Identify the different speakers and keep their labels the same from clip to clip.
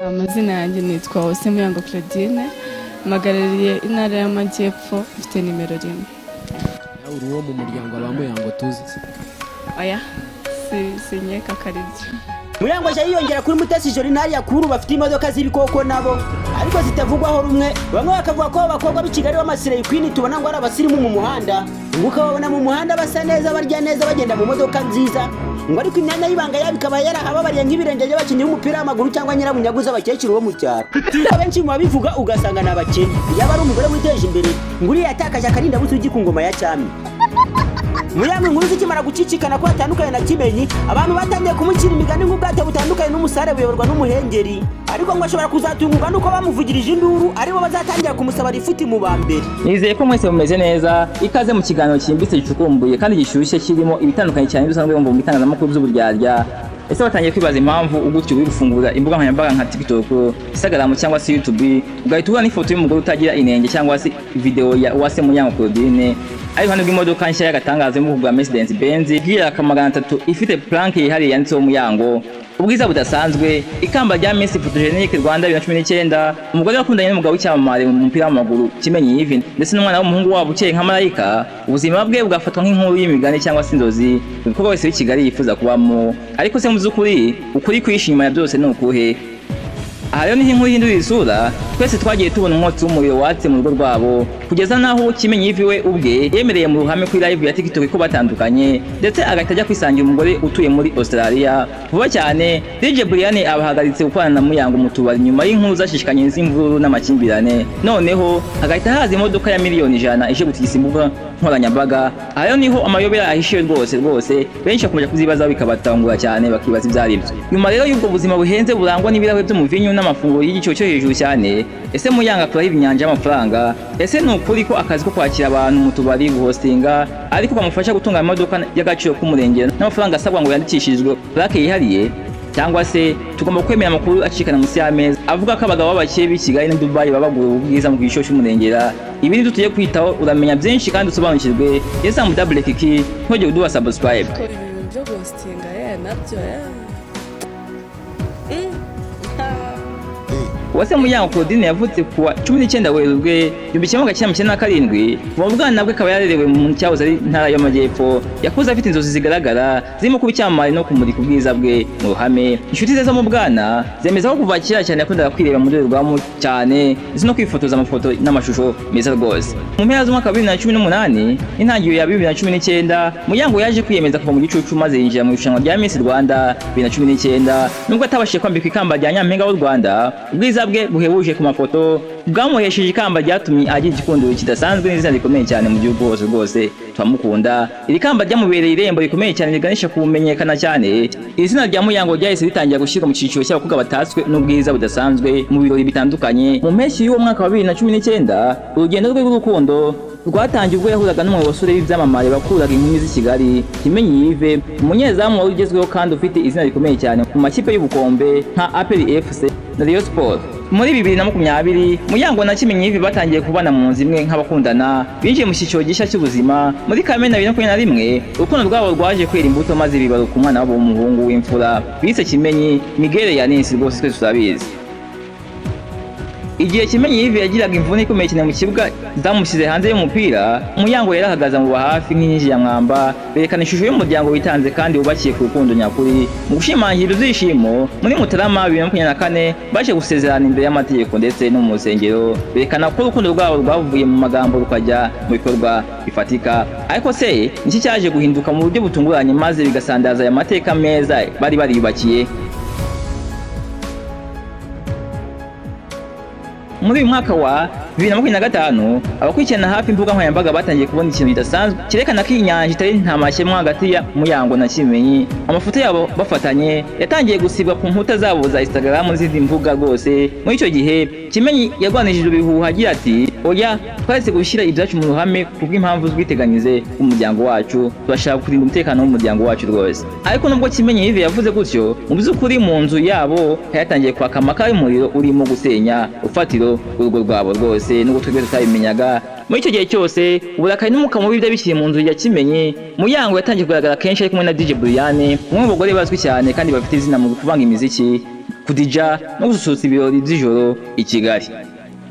Speaker 1: Amazina yanjye nitwa Uwase Muyango Claudine, mpagarariye Intara y'Amajyepfo, mfite nimero 1.
Speaker 2: Nawe uri uwo mu muryango wa Muyango tuzi se?
Speaker 1: Oya, sinkeka ko ari byo.
Speaker 3: Muyango aje yiyongera kuri Mutesi Jolly n'Ariya Kuru bafite imodoka z'ibikoko nabo, ariko zitavugwaho rumwe. Bamwe bakavuga ko abakobwa b'i Kigali b'ama slay queen tubona ngo ari abasirimu mu muhanda, ngo ukababona mu muhanda basa neza, barya neza, bagenda mu modoka nziza, ngo ariko imyanya y'ibanga yabo ikaba yarahababariye nk'ibirenge by'abakinnyi b'umupira w'amaguru cyangwa nyirabunyaguza abakecuru bo mu cyaro. Abenshi mu babivuga ugasanga ni abakene. Yaba ari umugore witeje imbere, ngo uriya yatakaje akarindabusugi ku ngoma ya cyami. Muyango inkuru zikimara gucicikana ko hatandukanye na Kimenyi, abantu batangiye kumucira imigani nk'ubwato butandukanye n'umusare buyoborwa n'umuhengeri, ariko ngo ashobora kuzatungurwa n'uko bamuvugirije induru aribo bazatangira kumusaba rifuti mu ba mbere.
Speaker 4: Nizeye ko mwese mumeze neza. Ikaze mu kiganiro cyimbitse, gicukumbuye kandi gishyushye, kirimo ibitandukanye cyane bisanzwe wumva mu bitangazamakuru by'uburyarya. Ese batangiye kwibaza impamvu ugutyo uri gufungura imbuga nkoranyambaga nka TikTok, Instagram cyangwa se YouTube, ugahita ubona n'ifoto y'umugore utagira inenge cyangwa se video ya Uwase Muyango Claudine ari iruhande rw'imodoka nshya y'agatangaza yo mu bwoko bwa Mercedes Benz GLK 300, ifite plaque yihariye yanditseho Muyango, ubwiza budasanzwe, ikamba rya Miss Photogenic Rwanda 2019, umugore wakundanye n'umugabo w'icyamamare mu mupira w'amaguru Kimenyi Yves, ndetse n'umwana w'umuhungu wabo ukeye nka marayika? Ubuzima bwe bugafatwa nk'inkuru y'imigani cyangwa se inzozi umukobwa wese w'i Kigali yifuza kubamo. Ariko se mu by'ukuri, ukuri kwihishe inyuma ya byose ni ukuhe? Aha rero niho inkuru ihindura isura. Twese twagiye tubona umwotsi w'umuriro watse mu rugo rwabo, kugeza n'aho Kimenyi Yves we ubwe yemereye mu ruhame kuri live ya TikTok ko batandukanye, ndetse agahita ajya kwisangira umugore utuye muri Australia. Vuba cyane DJ Brian abahagaritse gukorana na Muyango mu tubari nyuma y'inkuru zashishikanye z'imvururu n'amakimbirane. Noneho hagahita haza imodoka ya miliyoni 100 ije gutigisa imbuga nkoranyambaga. Aha rero niho amayobera ahishiwe rwose rwose. Benshi bakomeje kuzibazaho, bikabatangura cyane, bakibaza ibyo ari byo. Nyuma rero y'ubwo buzima buhenze burangwa n'ibirahure by'umuvinyu n'amafunguro y'igiciro cyo hejuru cyane, ese Muyango akuraho inyanja y'amafaranga? Ese ni ukuri ko akazi ko kwakira abantu mu tubari, guhostinga, ariko kamufasha gutunga imodoka y'agaciro k'umurengera n'amafaranga asabwa ngo yandikishirizwe plaque yihariye? Cyangwa se tugomba kwemera amakuru acikana munsi y'ameza avuga ko abagabo b'abakire b'i Kigali na Dubai babagura ubwiza mu giciro cy'umurengera? Ibi nibyo tugiye kwitaho. Uramenya byinshi kandi usobanukirwe. Yesamu double kiki, ntugire uduha subscribe.
Speaker 1: Ko ibintu byo guhostinga ye nabyo ye.
Speaker 4: Uwase Muyango Claudine yavutse kuwa 19 Werurwe 1997. Kuva mu bwana bwe akaba yarerewe mu cyahoze ari Intara y'Amajyepfo. Yakuze afite inzozi zigaragara zirimo kuba icyamamare no kumurika ubwiza bwe mu ruhame. Inshuti ze zo mu bwana zemeza ko kuva kera cyane yakundaga kwireba mu ndorerwamo cyane, ndetse no kwifotoza amafoto n'amashusho meza rwose. Mu mpera z'umwaka wa 2018 n'intangiriro ya 2019, Muyango yaje kwiyemeza kuva mu gicucu, maze yinjira mu irushanwa rya Miss Rwanda 2019. Nubwo atabashije kwambikwa ikamba rya Nyampinga w'u Rwanda, ubwiza bwe buhebuje ku mafoto bwamuhesheje ikamba ryatumye agira igikundiro kidasanzwe n'izina rikomeye cyane mu gihugu hose. Rwose turamukunda. Iri kamba ryamubereye irembo rikomeye cyane riganisha ku kumenyekana cyane. Izina rya Muyango ryahise ritangira gushyirwa mu cyiciro cy'abakobwa batatswe n'ubwiza budasanzwe mu birori bitandukanye. Mu mpeshyi y'uwo mwaka wa 2019, urugendo rwe rw'urukundo rwatangiye ubwo yahuraga n'umwe mu basore b'ibyamamare bakuraga inkumi z'i Kigali, Kimenyi Yves, umunyezamu wari ugezweho kandi ufite izina rikomeye cyane mu makipe y'ubukombe nka APR FC na Rayon Sport. Muri 2020, Muyango na Kimenyi Yves batangiye kubana mu nzu imwe nk'abakundana, binjiye mu cyiciro gishya cy'ubuzima. Muri Kamena 2021, urukundo rwabo rwaje kwera imbuto, maze bibaruka umwana wabo w'umuhungu w'imfura bise Kimenyi Miguel Yanis. Rwose twese turabizi. Igihe Kimenyi Yves yagiraga imvune ikomeye cyane mu kibuga zamushyize hanze y'umupira, Muyango yarahagaze amuba hafi nk'inkingi ya mwamba, berekana ishusho y'umuryango witanze kandi wubakiye ku rukundo nyakuri. Mu gushimangira ibyo byishimo, muri Mutarama 2024 baje gusezerana imbere y'amategeko ndetse no mu rusengero, berekana ko urukundo rwabo rwavuye mu magambo rukajya mu bikorwa bifatika. Ariko se niki cyaje guhinduka mu buryo butunguranye, maze bigasandaza aya mateka meza bari bariyubakiye? Muri uyu mwaka wa 2025, abakurikirana hafi imbuga nkoranyambaga batangiye kubona ikintu kidasanzwe cyerekana ko iyi nyanja itari nta makemwa hagati ya Muyango na Kimenyi. Amafoto yabo bafatanye yatangiye gusibwa ku nkuta zabo za Instagram n'izindi mbuga rwose. Muri icyo gihe, Kimenyi yarwanishije ibihuha agira ati: "Oya, twaretse gushyira ibyacu mu ruhame kubw'impamvu z'ubwiteganyirize bw'umuryango wacu. Turashaka kurinda umutekano w'umuryango wacu rwose." Ariko nubwo Kimenyi Yves yavuze gutyo, mu by'ukuri mu nzu yabo hatangiye kwaka amakara y'umuriro urimo gusenya urufatiro rw'urugo rwabo rwose, nubwo twebwe tutabimenyaga. Muri icyo gihe cyose, uburakari n'umwuka mubi byari bikiri mu nzu ya Kimenyi, Muyango yatangiye kugaragara kenshi ari kumwe na DJ Brian, umwe mu bagore bazwi cyane kandi bafite izina mu kuvanga imiziki. Kudija no gususurutsa ibirori by'ijoro i Kigali.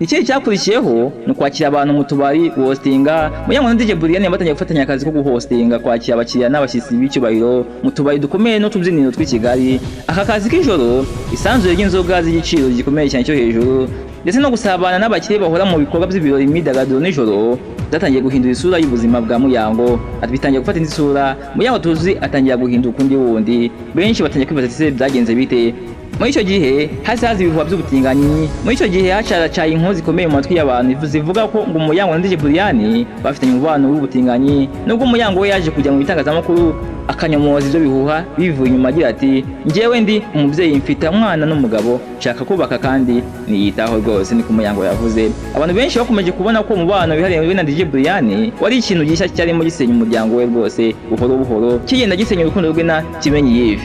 Speaker 4: Ikindi cyakurikiyeho ni ukwakira abantu mu tubari, guhostinga. Muyango na DJ Brian batangiye gufatanya akazi ko guhostinga, kwakira abakiriya n'abashyitsi b'icyubahiro mu tubari dukomeye n'utubyiniro tw'i Kigali. Aka kazi k'ijoro, isanzure ry'inzoga z'igiciro gikomeye cyane cyo hejuru, ndetse no gusabana n'abakire bahora mu bikorwa by'ibirori, imyidagaduro nijoro, byatangiye guhindura isura y'ubuzima bwa Muyango. Ati bitangiye gufata indi sura, Muyango tuzi atangira guhinduka undi wundi. Benshi batangiye kwibaza ati: "Se byagenze bite?" Muri icyo gihe hasi haza ibihuha by'ubutinganyi. Muri icyo gihe hacaracaye inkuru zikomeye mu matwi y'abantu zivuga ko ngo Muyango na DJ Brian bafitanye umubano w'ubutinganyi, nubwo Muyango we yaje kujya mu bitangazamakuru akanyomoza ibyo bihuha bivuye inyuma, agira ati: "Njyewe ndi umubyeyi, mfite umwana n'umugabo, nshaka kubaka kandi niyitaho rwose." Niko Muyango yavuze. Abantu benshi bakomeje kubona ko umubano wihariye we na DJ Brian wari ikintu gishya cyarimo gisenya umuryango we rwose, buhoro buhoro kigenda gisenya urukundo rwe na Kimenyi Yves.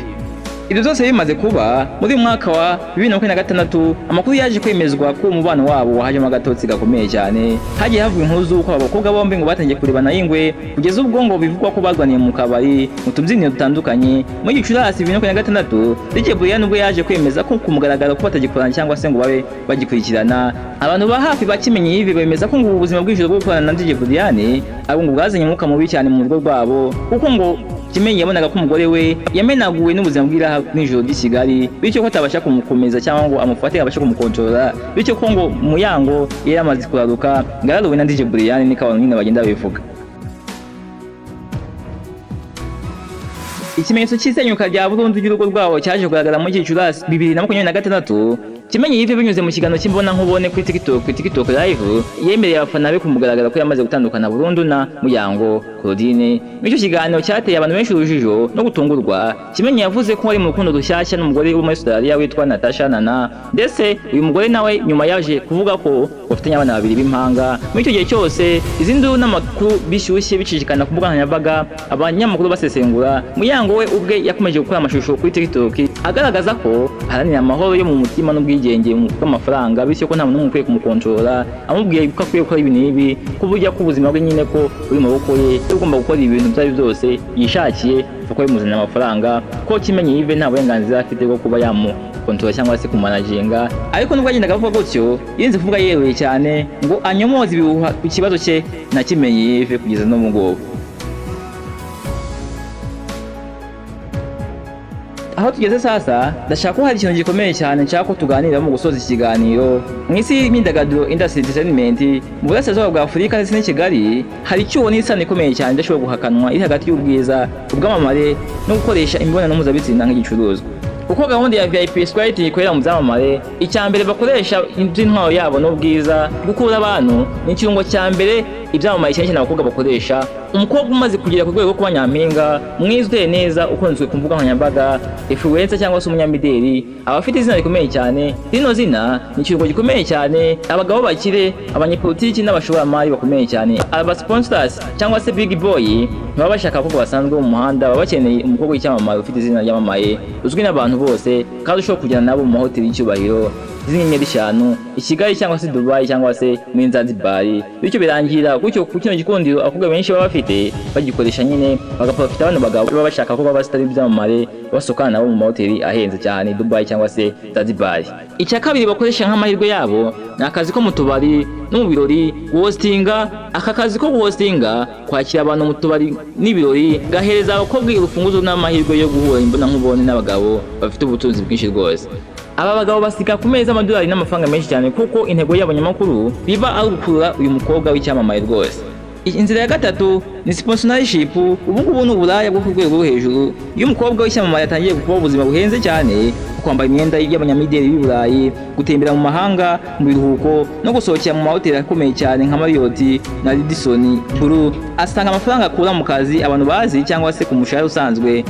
Speaker 4: Ibyo byose bimaze kuba, muri uyu mwaka wa 2026 amakuru yaje kwemezwa ko umubano wabo wahajemo agatotsi gakomeye cyane. Hagiye havugwa inkuru z'uko aba bakobwa bombi ngo batangiye kurebana y'ingwe, kugeza ubwo ngo bivugwa ko barwaniye mu kabari, mu tubyiniro dutandukanye. Muri Gicurasi 2026, DJ Brian ubwo yaje kwemeza ko ku mugaragaro ko batagikorana cyangwa se ngo babe bagikurikirana. Abantu ba hafi ba Kimenyi Yves bemeza ko ngo ubu buzima bw'ijoro bwo gukorana na DJ Brian abo ngo bwazanye umwuka mubi cyane mu rugo rwabo, kuko ngo Kimenyi yabonaga ko umugore we yamenaguwe n'ubuzima bw'iraha nijoro ry'i Kigali, bityo ko atabasha kumukomeza cyangwa ngo amufate abashe kumukontorora, bityo ko ngo Muyango yari amaze kuraruka, ngo araruwe na DJ Brian. Niko abantu nyine bagenda babivuga. Ikimenyetso cy'isenyuka rya burundu ry'urugo rwabo cyaje kugaragara muri Gicurasi 2026. Kimenyi Yves, binyuze mu kiganiro cy'imbonankubone kuri TikTok, TikTok Live, yemereye abafana be ku mugaragaro ko yamaze gutandukana burundu na Muyango Claudine. Muri icyo kiganiro cyateye abantu benshi urujijo no gutungurwa, Kimenyi yavuze ko ari mu rukundo rushyashya n'umugore wo muri Australia witwa Natasha Nana, ndetse uyu mugore nawe nyuma yaje kuvuga ko bafitanye abana babiri b'impanga. Muri icyo gihe cyose izi nduru n'amakuru bishyushye bicicikana ku mbuga nkoranyambaga, abanyamakuru basesengura, Muyango we ubwe yakomeje gukora amashusho kuri TikTok agaragaza ko aharanira amahoro yo mu mutima n'ubwigenge bw'amafaranga, bityo ko nta muntu n'umwe ukwiye kumukontorora amubwiye ko akwiye gukora ibi n'ibi, ko burya ko ubuzima bwe nyine ko buri mu maboko ye, ugomba gukora ibintu ibyo ari byo byose yishakiye kuko bimuzanira amafaranga, ko Kimenyi Yves nta burenganzira afite bwo kuba yamukontorora cyangwa se kumanaginga. Ariko nubwo yagendaga avuga gutyo, yirinze kuvuga yeruye cyane ngo anyomoze ibihuha ku kibazo cye na Kimenyi Yves kugeza no mu ngubu. Aho tugeze sasa, ndashaka ko hari ikintu gikomeye cyane nshaka ko tuganira mu gusoza ikiganiro. Mu isi y'imyidagaduro, industry entertainment, mu burasirazuba bwa Afurika ndetse n'i Kigali, hari icyuho n'isano ikomeye cyane idashobora guhakanwa iri hagati y'ubwiza, ubwamamare no gukoresha imibonano mpuzabitsina nk'igicuruzwa. Kuko gahunda ya VIP Square ikorera mu byamamare, icya mbere bakoresha iby'intwaro yabo n'ubwiza. Gukura abantu ni ikirungo cya mbere ibyamamare, cyane cyane abakobwa, bakoresha. Umukobwa umaze kugera ku rwego rwo kuba nyampinga mwiza, uteye neza, ukunzwe ku mbuga nkoranyambaga, influencer cyangwa se umunyamideli, aba afite izina rikomeye cyane. Rino zina ni ikirungo gikomeye cyane abagabo bakire, abanyepolitiki n'abashoramari bakomeye cyane, aba sponsors cyangwa se big boy, ntibaba bashaka abakobwa basanzwe mu muhanda. Baba bakeneye umukobwa w'icyamamare, ufite izina ryamamaye, uzwi n'abantu bose, kandi ushobora kujyana nabo mu mahoteli y'icyubahiro z'inyenyeri 5 i Kigali cyangwa se Dubai cyangwa se muri Zanzibar. Bityo birangira gutyo. Ku kino gikundiro abakobwa benshi baba bafite, bagikoresha nyine bagaprofita bano bagabo baba bashaka ko baba star b'ibyamamare, basohokana nabo mu mahoteli ahenze cyane Dubai cyangwa se Zanzibar. Icya kabiri bakoresha nk'amahirwe yabo ni akazi ko mu tubari no mu birori, guhostinga. Aka kazi ko guhostinga, kwakira abantu mu tubari n'ibirori, gahereza abakobwa urufunguzo n'amahirwe yo guhura imbonankubone n'abagabo bafite ubutunzi bwinshi rwose. Aba bagabo basiga ku meza amadolari n'amafaranga menshi cyane, kuko intego yabo nyamukuru biba ari ugukurura uyu mukobwa w'icyamamare rwose. Inzira ya gatatu ni sponsorship. Ubu ngubu ni uburaya bwo ku rwego rwo hejuru. Iyo umukobwa w'icyamamare atangiye kubaho ubuzima buhenze cyane, kwambara imyenda y'abanyamideli b'i Burayi, gutembera mu mahanga mu biruhuko no gusohokera mu mahoteli akomeye cyane nka Marriott na Radisson Blu, asanga amafaranga akura mu kazi abantu bazi cyangwa se ku mushahara usanzwe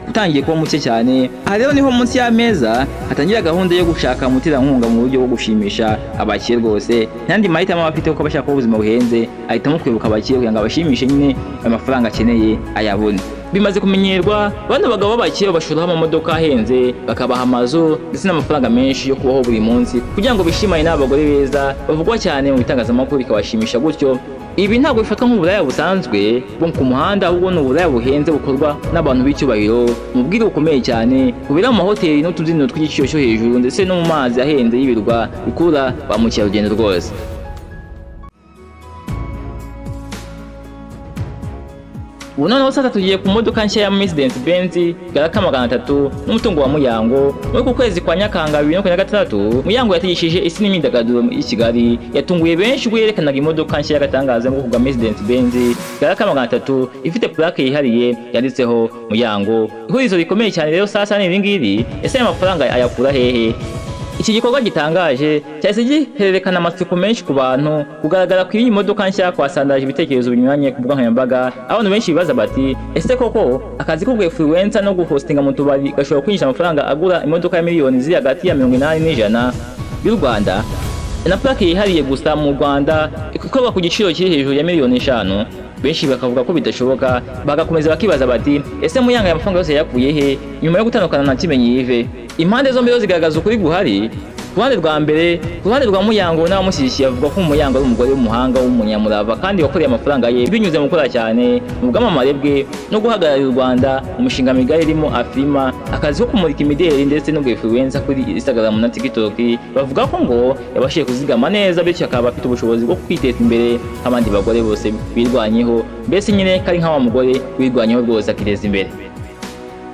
Speaker 4: utangiye kuba muke cyane. Aha rero niho munsi y'ameza hatangira gahunda yo gushaka umuterankunga mu buryo bwo gushimisha abakire rwose. N'andi mahitamo aba afite, kuko abashaka kuba ubuzima buhenze, ahitamo kwibuka abakire kugira ngo abashimishe nyine, amafaranga akeneye ayabone. Bimaze kumenyerwa, bano bagabo b'abakire babashoramo amamodoka ahenze, bakabaha amazu ndetse n'amafaranga menshi yo kubaho buri munsi kugira ngo bishimane n'abagore beza bavugwa cyane mu bitangazamakuru, bikabashimisha gutyo. Ibi ntabwo bifatwa nk'uburaya busanzwe bwo ku muhanda, ahubwo ni uburaya buhenze bukorwa n'abantu b'icyubahiro mu bwiru bukomeye cyane, bubera mu mahoteli n'utubyiniro tw'igiciro cyo hejuru, ndetse no mu mazi ahenze y'ibirwa bikurura ba mukerarugendo rwose. Ubu noneho sasa tugiye ku modoka nshya ya Mercedes Benz Garaka 300 n'umutungo wa Muyango. Muri uku kwezi kwa Nyakanga 2026, Muyango yatigishije isi n'imyidagaduro y'i Kigali. Yatunguye benshi ubwo yerekanaga imodoka nshya y'agatangaza mu bwoko bwa Mercedes Benz Garaka 300 ifite plaque yihariye yanditseho Muyango. Ihurizo rikomeye cyane rero sasa ni iri ngiri: ese aya mafaranga ayakura hehe? Iki gikorwa gitangaje cyahise gihererekana amatsiko menshi ku bantu. Kugaragara kw'iyi modoka nshya kwasandaje ibitekerezo binyuranye ku mbuga nkoranyambaga. Abantu benshi bibaza bati: ese koko akazi ko influencer no guhostinga mu tubari gashobora kwinjiza amafaranga agura imodoka ya miliyoni ziri hagati ya 80 n'ijana y'u Rwanda, na plaque yihariye gusa mu Rwanda ikorwa ku giciro kiri hejuru ya miliyoni 5? Benshi bakavuga ko bidashoboka, bagakomeza bakibaza bati: ese Muyango aya mafaranga yose yayakuye he nyuma yo gutandukana na Kimenyi Yves? Impande zombi rero zigaragaza ukuri guhari. Ku ruhande rwa mbere, ku ruhande rwa Muyango n'abamushyigikiye, bavuga ko Muyango ari umugore w'umuhanga w'umunyamurava kandi wakoreye amafaranga ye binyuze mu gukora cyane, mu bwamamare bwe no guhagararira u Rwanda mu mishinga migari irimo Afrima, akazi ko kumurika imideli ndetse no influencer kuri Instagram na TikTok. Bavuga ko ngo yabashije kuzigama neza, bityo akaba afite ubushobozi bwo kwiteza imbere nk'abandi bagore bose birwanyeho, mbese nyine kari nka wa mugore wirwanyeho rwose akiteza imbere.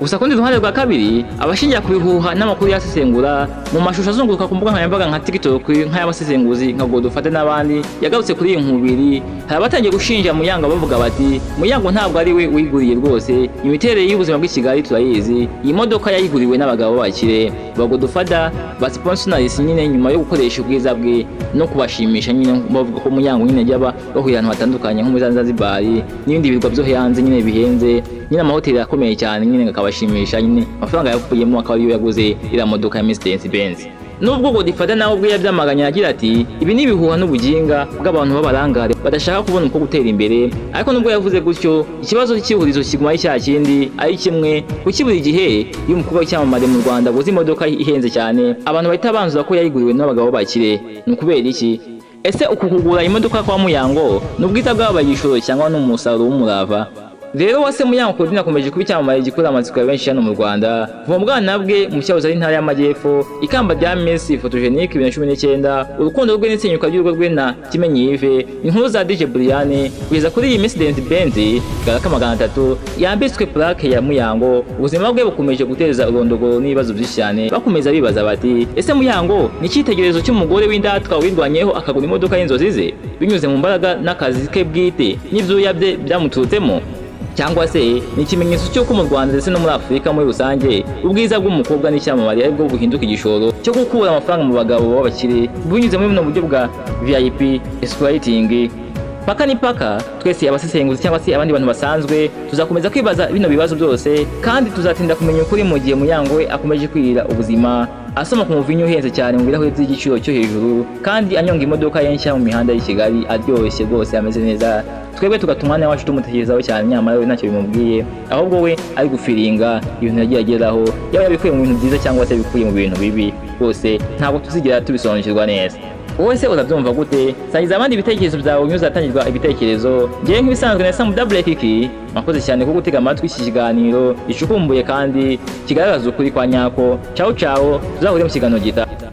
Speaker 4: Gusa ku rundi ruhande rwa kabiri, abashingira ku bihuha n'amakuru yasesengura mu mashusho azunguruka ku mbuga nkoranyambaga nka TikTok, nk'ay'abasesenguzi nka Godufate n'abandi yagarutse kuri iyi nkubiri, hari abatangiye gushinja Muyango bavuga bati: Muyango ntabwo ari we wiguriye rwose, imiterere y'ubuzima bw'i Kigali turayizi, iyi modoka yayiguriwe n'abagabo b'abakire ba Godufada ba sponsonalis nyine, nyuma yo gukoresha ubwiza bwe no kubashimisha nyine. Bavuga ko Muyango nyine yaba bahurira ahantu hatandukanye nko muri Zanzibar n'ibindi birwa byo hanze nyine bihenze nyine, amahoteli akomeye cyane nyine, akabashimisha nyine, amafaranga yavuyemo akaba ariyo yaguze iriya modoka ya Mercedes Benz. Nubwo Godifada nawe ubwe yabyamaganye agira ati: ibi ni ibihuha n'ubuginga bw'abantu b'abarangare badashaka kubona uko gutera imbere. Ariko nubwo yavuze gutyo, ikibazo cy'ihurizo kiguma ari cya kindi, ari kimwe: kuki buri gihe iyo umukobwa w'icyamamare mu Rwanda aguze imodoka ihenze cyane, abantu bahita banzura ko yayiguriwe n'abagabo bakire? Ni ukubera iki? Ese uku kugura imodoka kwa Muyango ni ubwiza bw'abaye igishoro cyangwa ni umusaruro w'umurava? Rero Uwase Muyango Claudine akomeje kuba icyamamare gikurura amatsiko ya benshi hano mu Rwanda. Kuva mu bwana bwe mu cyahoze ari intara y'Amajyepfo, ikamba rya Miss Photogenic 2019, urukundo rwe n'isenyuka ry'urugo rwe na Kimenyi Yves, inkuru za DJ Brian, kugeza kuri iyi Mercedes Benz Garaka 300 yambitswe plaque ya Muyango, ubuzima bwe bukomeje guteza urondogoro n'ibibazo byinshi cyane. Bakomeza bibaza bati: ese Muyango ni icyitegererezo cy'umugore w'indatwa wirwanyeho akagura imodoka y'inzozi ze binyuze mu mbaraga n'akazi ke bwite n'ibyuya bye byamuturutsemo, cyangwa se ni ikimenyetso cy'uko mu Rwanda ndetse no muri Afurika muri rusange ubwiza bw'umukobwa n'icyamamare aribwo buhinduka igishoro cyo gukura amafaranga mu bagabo b'abakire binyuze muri buno buryo bwa VIP exploiting? Paka ni paka, twese abasesenguzi cyangwa se abandi bantu basanzwe tuzakomeza kwibaza bino bibazo byose, kandi tuzatinda kumenya ukuri mu gihe Muyango we akomeje kwirira ubuzima, asoma ku muvinyo uhenze cyane mu birahuri by'igiciro cyo hejuru, kandi anyonga imodoka ye nshya mu mihanda y'i Kigali, aryoshye rwose, ameze neza, twebwe tugata umwanya wacu tumutekerezaho cyane, nyamara we ntacyo bimubwiye, ahubwo we ari gufiringa ibintu yagiye ageraho, yaba yabikuye mu bintu byiza cyangwa se yabikuye mu bintu bibi, rwose ntabwo tuzigera tubisobanukirwa neza. Wowe se urabyumva gute? Sangiza abandi ibitekerezo byawe unyuze ahatangirwa ibitekerezo. Ngewe nk'ibisanzwe na Samu Double Kiki, mwakoze cyane ko gutega amatwi iki kiganiro gicukumbuye kandi kigaragaza ukuri kwa nyako. Ciao ciao, tuzahurire mu kiganiro gitaha.